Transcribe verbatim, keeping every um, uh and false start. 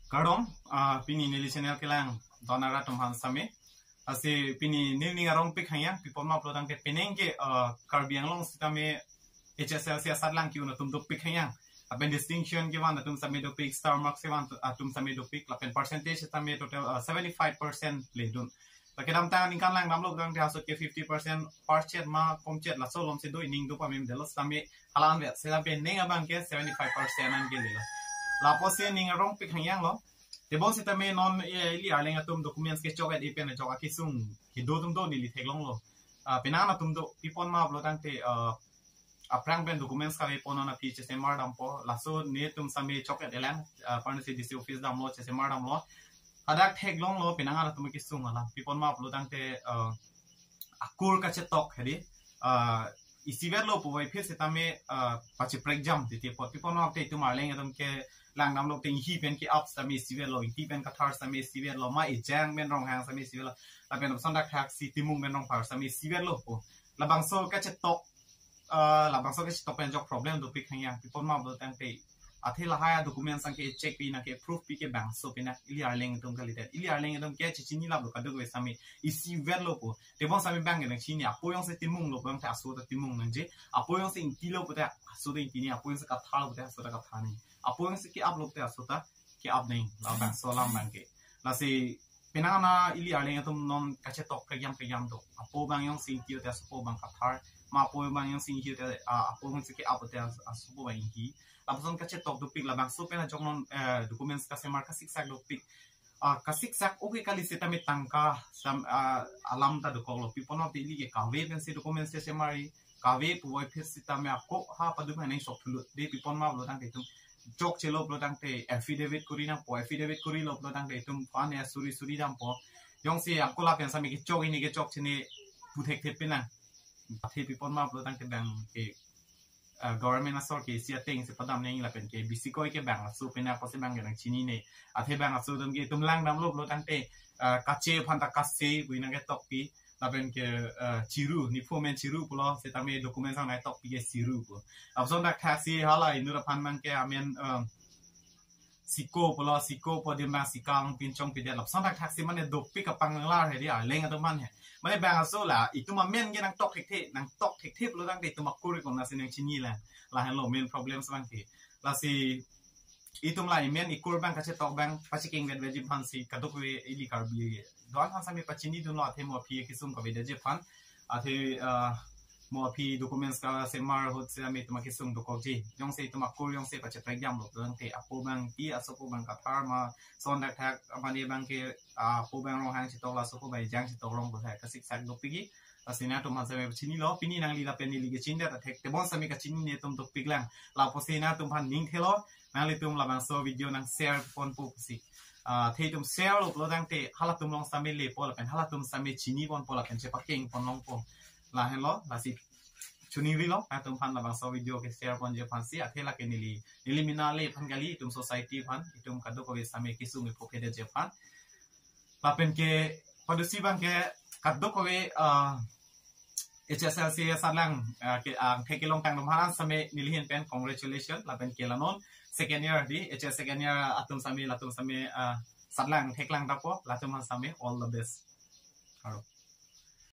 Kardom, ah, pini neli channel kelang don arat atum aphan sitame. Lasi pini neli ning arongpik hangyang, pi apot ma pulotangte penang ke, ah, Karbi Anglong sitame H S L C asatlang ke-un atum dopik hangyang. Lapen distinction kevan atum sitame dopik, star marks kevan atum sitame dopik, lapen percentage sitame total, ah, seventy-five percent ledun. La kedamtang aningkan langdamlo pulotangte asot ke fifty percent parchet ma komchet laso alom si do, ining do pamim delo sitame halan vet sitame ning abang ke seventy-five percent an ke lelo. Lapusi ning arongpik hangyanglo. Tebon sitame non, eh, ili arleng atum documents kechok-et pen ajok akesung kedo atum do neli theklonglo. Ah, penang atum do, pi apot ma pulotangte, ah, aphrang pen documents kave pon non aphi chesemar dampo, laso netum sitame chok-et elang, ah, parnasi D C office damlo, chesemar damlo. Hadak theklonglo penang atum kesung alam. Pi apot ma pulotangte, ah, akur kachetok hedi, ah, isivetlo puvoiphit sitame, ah, pacheprek jam titi apot. Pi apot ma te itum arleng atum ke langdamlo te inghi pen ke-ap sitame isivetlo, ingti pen kathar sitame isivetlo, ma ejang pen ronghang sitame isivetlo. Lapen lapuson thakthak si Timung pen Rongphar sitame isivetlo pu. Labangso kachetok, ah, labangso kachetok pen ajok problem dopik hangyang, pi apot ma pulotangte. Athe lahai a-documents an ke-check pi nang ke-approve pi ke bangso pi nang, ili arleng atum kalidet. Ili arleng atum ke chechinilaplo kadokave sitame isivetlo pu. Tebon sitame bang ke nangchini, apo jongsi Timunglo pulotangte aso ta Timung nangji. Apo jongsi ingtilo pute aso ta ingti nangji. Apo jongsi katharlo pute aso ta kathar nangji. Apo jongsi ke-aplo pute aso ta ke-ap nangji. Labangso alam abang ke. Lasi penang ana ili arleng atum non kachetok prekjam prekjam do. Apo abang jongsi ingti pute asopo abang kathar. Ma apo abang jongsi inghi pute, ah, apo jongsi ke-ap pute as-, asopo abang inghi. Lapuson kachetok dopik, labangso pen ajok non, eh, documents kasemar kasiksak dopik. Ah, kasiksak okay kali sitame tangka sam, ah, alam ta dokoklo. Pi apot ma te ili ke kave pensi documents chesemar-i, kave puvoiphit sitame ako ha padum ha neng sok thulut. De pi apot ma pulotangte itum chokchelo pulotangte affidavit kuri nangpo, affidavit kurilo pulotangte itum aphan ya suri suri dampo. Jongsi ako lapen sitame kechok hini kechok chini pu thekthe pi nang. Athe pi apot ma pulotangte bang ke, ah, government asor ke isi ateng si padam nangji lapen ke bisi koi ke bang aso pi nang apotsi bang ke nangchinine. Athe bang aso atum ke itum langdamlo pulotangte, ah, kache aphan ta kase pu nang ketok pi. Lapen ke, eh, Chiru, nipho amen Chiru pulo, sitame documents angnai tok pi ke Siru pu. Lapuson thakthak si hala inut aphan abang ke amen, eh, Siko pulo, Siko pu adim abang Sika ang pinchong pidet. Lapuson thakthak si mane dopik kapanglar hedi arleng atum aphan he. Mane bang aso la, itum amen ke nangtok thekthe, nangtok thekthe pulotangte itum akur ke konatsi nangchini lang. Lahenlo main problems abang ke. Lasi itum la imen ikur abang kachetok abang pachekeng vetveji aphansi kadokave ili Karbi do-an aphan sitame pachinidunlo, athe mo aphi kesung kavedetji aphan. Athe, ah, mo aphi documents kasemar ahut sitame itum akesung dokokji. Jongsi itum akur jongsi pacheprekjamlo pulotangte apo abang ingti, asopo abang kathar, ma lapuson thakthak abang de abang ke, ah, apo abang ronghang chetoklo, asopo abang ejang chetoklo pu thak kasiksak dopikji. Lasi nangtum aphan sitame pachinilo, pini nangli lapen neli kechinidet athek tebon sitame kachinine atum dopik lang. Lapusi nangtum aphan ning thelo, nanglitum labangso video nang share ponpo pusi. Ah, athe itum sharelo pulotangte halatum along sitame lepo lapen halatum sitame chiniponpo lapen chepakeng ponlongpo. Lahenlo, lasi choningrilo nangtum aphan labangso video ke share ponji aphansi. Athe lake neli, neli mena le aphan kali, itum society aphan, itum kadokave sitame kesung ipo kedeji aphan. Lapen ke padusi abang ke kadokave, ah, H S L C asatlang, ah, ke, ah, angthek kelongtang atum aphan sitame neli ahin pen congratulation. Lapen ke la non second year di, H S second year atum sitame, latum sitame, ah, asatlang angthek lang dapo, latum aphan sitame all the best. Kardom.